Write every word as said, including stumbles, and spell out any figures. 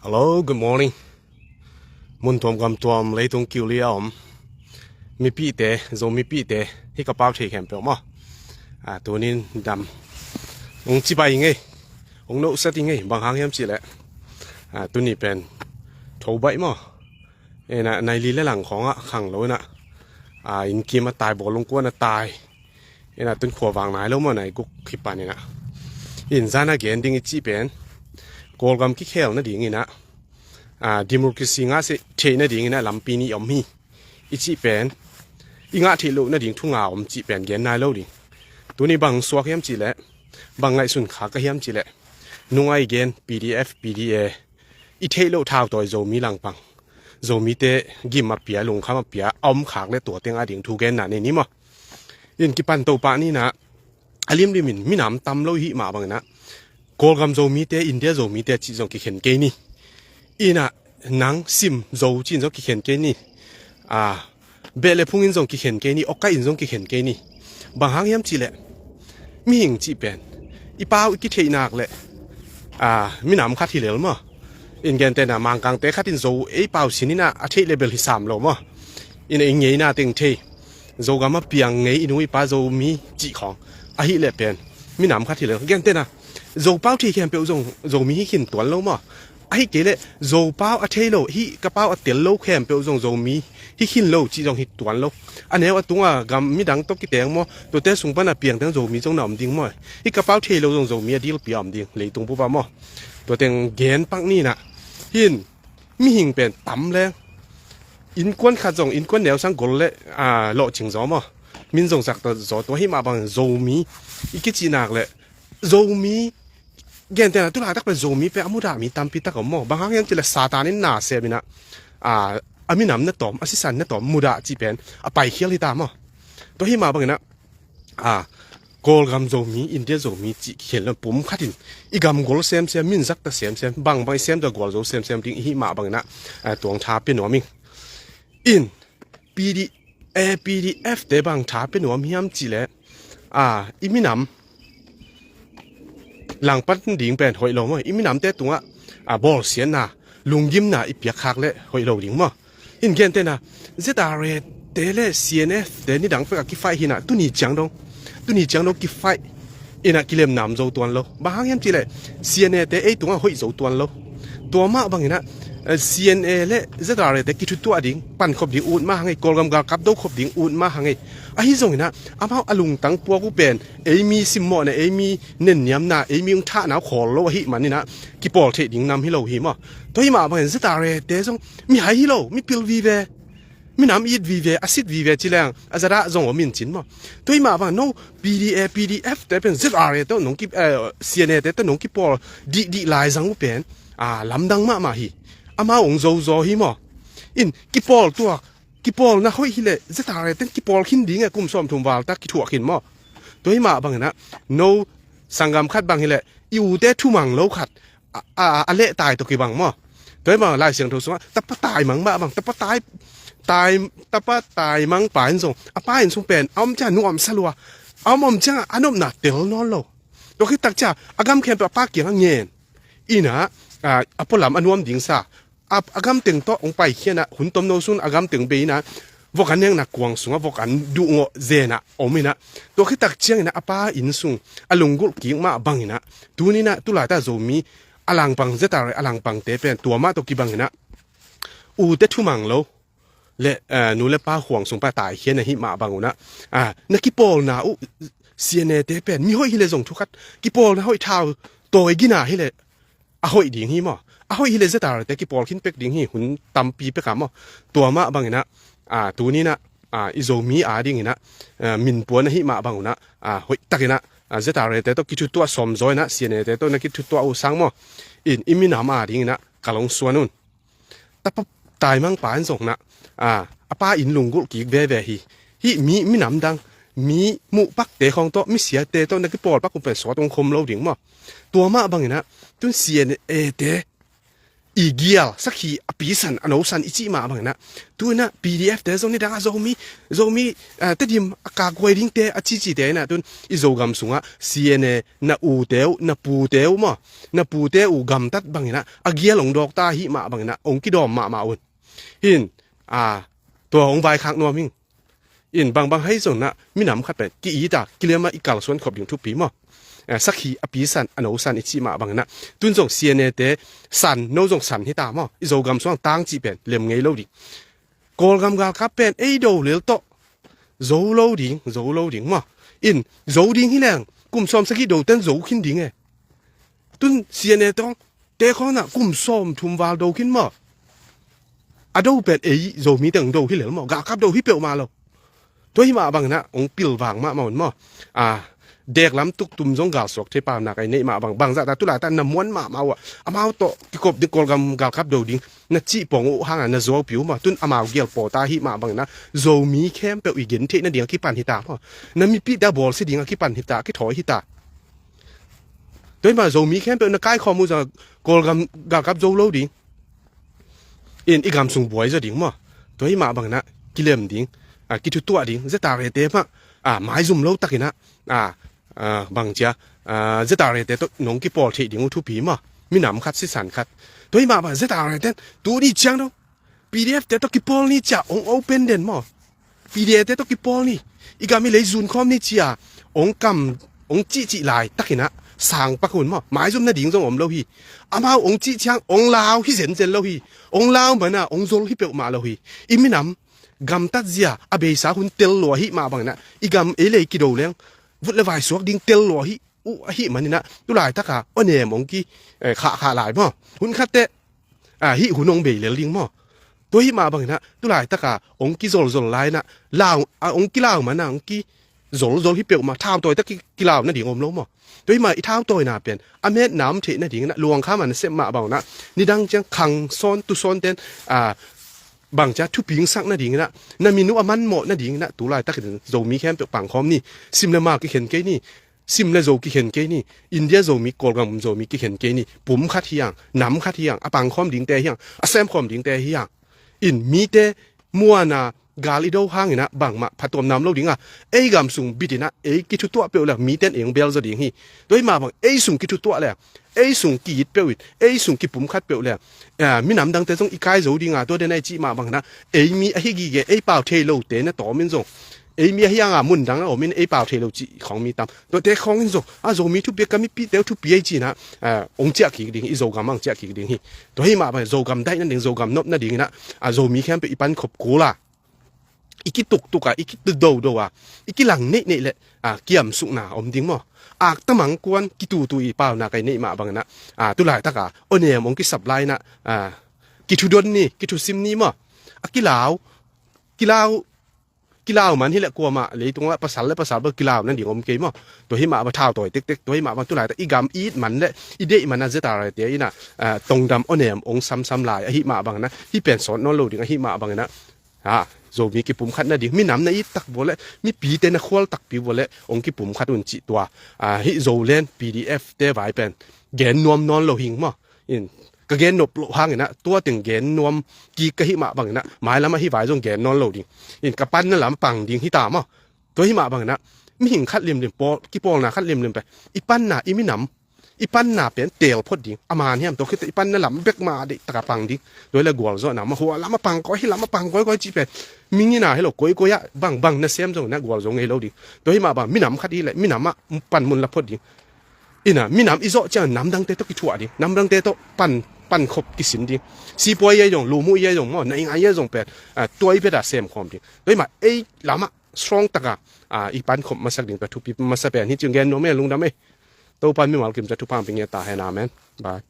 Hello, good morning. Mun tuam gam tuam leitung kiuli a om mipite, Zo mipite, hi ka pau thei khempeuh maw. A, tunin dam ong cibai ngei, ong nohsat i ngei, bang hang hiam cihleh, a, tuni pen tho baih maw. Ena, nai li le lang khawngah khang lo ena, a, inn kim a tai, bawlung kuan a tai. Ena, tun khua vang nai lo maw, nai guk hi pan ena. In zana gen ding i cih pen Kawlgam kikhel nading ena, a, democracy ngah seh theih nading ena lampi nih om hi i cih pen, i ngah theih loh nading thu nga om cih pen gen nai lo ding. Tuni bang suak hiam cihleh, bang ngaihsun khak ka hiam cihleh, nungai gen PDF, PDA, i theih loh thau tawi Zomi langpang, Zomite gim a pia, lungkham a pia, a om khak le tua teng a ding thu genna nei ni maw. In kipan to pah ni na, a limlim in minam tam lo i hih mah bang ena, Kawlgam Zomite, India Zomite cih zong kikhen kei ni. Ina, nang Sim Zo cih in zong kikhen kei ni. A, beh le phung in zong kikhen kei ni, awkai in zong kikhen kei ni. Bang hang hiam cihleh, mihing cih pen i pau i kitheih nak le, a, minam khat hi lel maw. In gentehna, Mangkangte khat in Zo ei pau sin ina a theih le bel hi sam lo maw. Ina, i ngeina teng thei, Zogam a piang ngei i nu i pa Zomi cih khawng ahih leh pen minam khat hi lel. Gentehna, Zo pau thei khempeuh zong Zomi hi khin tuan lo maw. Ahih kei leh Zo pau a thei lo, hih ka pau a tel lo khempeuh zong Zomi hi khin lo cih zong hi tuan lo. A neu a tunga gam midang tawh kiteng maw, tuate sung pana piangteng Zomi zong na om ding maw. Hih ka pau thei lo zong Zomi a dilpi a om ding, leitung bupa maw. Tuateng gen pak ni na. Hin, mihing pen tam leng, innkuan khat zong innkuan neusang gol le, a, lawhcing zaw maw. Min zong zak ta zaw, tua hi mah bang Zomi i kicih nak le, Zomi, gentehna, tulaitak pen Zomi pen a mudah mi tampi tak om maw. Bang hang hiam cihleh Satan in na sem ina, a, a minam na tawm, a sisan na tawm mudah cih pen a paikhial hi ta maw. Tua hi mah bang ina, a, Kawlgam Zomi, India Zomi cih khen lo pum khat in i gam gol semsem, min zak ta semsem, bang bang i sem ta gual zo semsem ding i hih mah bang ina, a, tuang tha pia nuam ing. In, PD, eh, PDF te bang tha pia nuam hiam cihleh, a, i minam langpan ding pen hoih lo maw, i minamte tungah, a, bawlsiatna, lunggimna i piak khak le hoih lo ding maw. In gentehna, ZRA te le CNA te nidang pek a kifaih hi na, tuni ciang dong, tuni ciang dong kifaih ina kilemnam zo tuan lo. Bang hang hiam cihleh, CNA te ei tungah hoih zo tuan lo. Tua mah bang ina, eh, CNA le ZRA te kithutuah ding, pankhop ding ut mah hang ei, Kawlgam galkap do khop ding ut mah hang ei. Ahi zong ina, amau a lungtang puak uh pen, ei mi simmawhna, ei mi nenniamna, ei mi ung thahna uh khawl lo ahih man ina, kipawl theih ding nam hi lo hi maw. Tua hi mah bang in ZRA te zong mihai hi lo, mipil vive, minam it vive, a sit vive ci leng, a zadah zong om in cin maw. Tua hi mah bang no, PDA, PDF te pen ZRA te nong ki, eh, CNA te te nong kipawl dihdih lai zang uh pen, a, lamdang mahmah hi. Amau ong zo zaw hi maw. In kipawl tua, kipawlna hoih hileh ZRA ten kipawl khin ding e, kum sawmthum val tak kithuah khin maw. Tua hi mah bang ina, no, sanggam khat bang hileh i ute thumang lo khat, a, a, a leh tai tawh kibang maw. Tua hi mah Lai Siangtho sungah tapa taimang mah bang, tapa tai, tai, tapa taimang pa in zong, a pa in sung pen a om ciang nuamsa lua, a om om ciang a nopna tel nawn lo. Tua khit tak ciang a gam khempeuh a pa kiang a ngen ina, a, a pualam a nuam ding sa, a, a gam teng tawh hong paikhian ah, hun tomno sun a gam teng bei ina, vok an nekna kuang sungah vok an duhngawh zen ah om ina, tua khit tak ciang ina a pa inn sung a lunggulh kik mah bang ina, tuni ina tulaitak Zomi a langpang, ZRA a langpangte pen tua mah tawh kibang ina, ute thumang lo le, eh, nu le pa huang sung pa taikhian ahih mah bang una, ah, na kipawlna uh, CNA te pen mi hoih hileh zong thu khat, kipawlna hoih thau tawi gina hileh a hoih ding hi maw. A hoih hileh ZRA te kipawl khin pek ding hi, hun tampi pek a maw. Tua mah bang ina, a, tuni ina, a, i Zomi a ding ina, a, minpuan ahih mah bang una, a, hoih tak ina, a, ZRA te tawh kithutuah sawm zaw ina, CNA te tawh na kithutuah uh sang maw. In i minam a ding ina ka long suan un. Tapa taimang pa in zong na, a, a pa inn lunggulh kik veve hi. Hih mi, minam dang, mi muh pakte khawng tawh, mi siate tawh na kipawl pak uh pen suat hong khom lo ding maw. Tua mah bang ina, tun CNA te, i gial, sakhi a pisan, a nosan i cih mah bangin ah, tu in ah P D F te zong nidang a Zomi, Zomi, ah, Tedim a kakhuai dingte a cici te in ah, tun i Zogam sungah C N A, na u te uh, na pu te uh maw, na pu te uh gamtat bangin ah a gial hong dawk ta ahih mah bangin ah hong kidawm mahmah un. Hin, ah, tua hong vaikhak nuam hing. In bangbang hai zong ah minam khat pen ki-it a, kilem a, i kalsuan khop ding thupi maw. Eh, sakhi a pisan, a nosan i cih mah bangin ah, tun zong C N A te san, no zong san hi ta maw. I Zogam sungah tang cih pen lem ngei lo ding. Kawlgam galkap pen ei do lel tawh zo lo ding, zo lo ding maw. In zo ding hi leng kum sawm sagih do ten zo khin ding e. Tun C N A tawng te khawng ah kum sawm thum val do khin maw. A do pen ei Zomi teng do hi lel maw, galkap do hi peuhmah lo. Tua hi mah bangin ah hong pilvang mahmah un maw. Ah, deklam tuktum zong galsuak thei pau nak a i neih mah bang, bangzah ta tulaitak na muan mahmah uh ah, amau tawh kikop ding, Kawlgam galkap do ding na cih pong uh hang a na zuaupi uh maw. Tun amau gial paw ta ahih mah bangin ah Zomi khempeuh i gen theih nading a kipan hi ta maw. Na mipihte a bawlsia ding a kipan hi ta, kithawi hi ta. Tua hi mah Zomi khempeuh na kaikhawm uh zong Kawlgam galkap zo lo ding. In i gam sung buai zaw ding maw. Tua hi mah bangin ah kilem ding, ah, kithutuah ding, Z R A te mah, ah, maizum lo takin ah, ah, ah, bang cia, ah, Z R A te tawh nong kipawl theih ding uh thupi maw. Minam khat, sisan khat. Tua hi mah bang Z R A ten tu ni ciang dong P D F te tawh kipawl ni cia hong open den maw. P D F te tawh kipawl ni, i gam i lei zun khawm ni cia hong kam, hong cihcih laitakin ah sang pak un maw. Maizum nading zong om lo hi. Amau hong cih ciang hong lau hi zenzen lo hi. Hong lau man ah hong zol hi peuhmah lo hi. I minam gamtat zia a beisa hun tel lua ahih mah bangin ah i gam ei lei kido leng vut le vai suak ding tel lua hi uh ahih manin ah tulaitak a awnem hong ki, eh, khahkhah lai maw. Hun khat teh, ah, hih hun hong bei lel ding maw. Tua hih mah bangin ah tulaitak a hong kizolzol lai in ah lau, ah, hong kilau man ah hong kizolzol hi peuhmah, thautawi tak ki, kilau nading om lo maw. Tua hih mah i thautawina pen a metna om theih nadingin ah luangkham a nasep mah bangin ah nidang ciang khang sawn tu sawn ten, ah, bang cia thupingsak nadingin ah na min uh a manmawh nadingin ah tulaitakin Zomi khempeuh pangkhawm ni. Sim le mal kikhen kei ni. Sim le Zo kikhen kei ni. India Zomi, Kawlgam Zomi kikhen kei ni. Pum khat hi hang, nam khat hi hang, a pangkhawm dingte hi hang, a semkhawm dingte hi hang. In mite muan a gal i do hangin ah bangmah phattuam nam lo ding a, ei gam sung bit in ah ei kithutuah peuh leh mite in ei hong bel zaw ding hi. Tua hih mah bang ei sung kithutuah leh, ei sung ki-it peuh in, ei sung kipumkhat peuh leh, ah, minam dangte zong i kai zo ding a, tua den a i cih mah bangin ah ei mi ahi gige, ei pau thei lote na tawm in zong, ei mi ahi hang a mun dang a om in ei pau thei lo cih khawng mi tam. Tuate khawng in zong a Zomi thupi, ka mipihte uh thupi a i cih in ah, ah, hong ciah kik ding hi, i Zogam ah hong ciah kik ding hi. Tua hih mah bang Zogam daih nading, Zogam nop nadingin ah, ah, Zomi khempeuh i pankhop kul a, i kituktuk a, i kidodo a, i kilang neihneih leh, ah, kiamsukna om ding maw. Akta mangkuan kitutu i pauna ka i neih mah bangin ah, ah, tulaitak a awnem hong kisap lai in ah, ah, kithudon ni, kithusim ni maw. A kilau, kilau, kilau man hi leh kuamah leitung ah pasal le pasal bel kilau nading om kei maw. Tua hih mah bang thautawi tektek, tua hih mah bang tulaitak i gam i it man leh i deih man a Z R A te in ah, ah, tongdam awnem hong samsam lai ahih mah bangin ah, hih pen sawt nawn lo ding ahih mah bangin ah, ah, Zomi kipumkhat nading, minam na it tak vua leh, mipite na khual takpi vua leh hong kipumkhat un cih tua, ah, hih Zoland P D F te vai pen gen nuam nawn lo hing maw. In ka gen nop loh hangin ah tua teng gen nuam kik ka hih mah bangin ah mailam ah hih vai zong gen nawn lo ding. In ka panna lam pang ding hi ta maw. Tua hih mah bangin ah mihing khat limlim, pawl, kipawlna khat limlim pen i panna, i minam, i panna pen teel phot ding. A man hiam, tua khit teh i panna lam bek mah deih tak a pang ding. Tua hi leh gualzawhna maw, hua lam ah pang kawikawi, hih lam ah pang kawikawi cih pen mi ngina hi lo, kawikawi ah bangbang nasem zong in ah gualzo ngei lo ding. Tua hih mah bang minam khat hi leh minam ah panmun la phot ding. In ah minam i zawh ciang namdangte tawh kithuah ding, namdangte tawh pan, pankhop kisin ding. Sipuai i a zong, lumu i a zong maw, naingai i a zong pen, ah, tua i bia semkhawm ding. Tua hih mah ei lam ah strong tak a, ah, i pankhop masak ding tua thupi masa pen hi ci-in gen nuam e, lungdam e. Topa'n mimal kim zah thupha hong pia ta hen. Amen. Bye.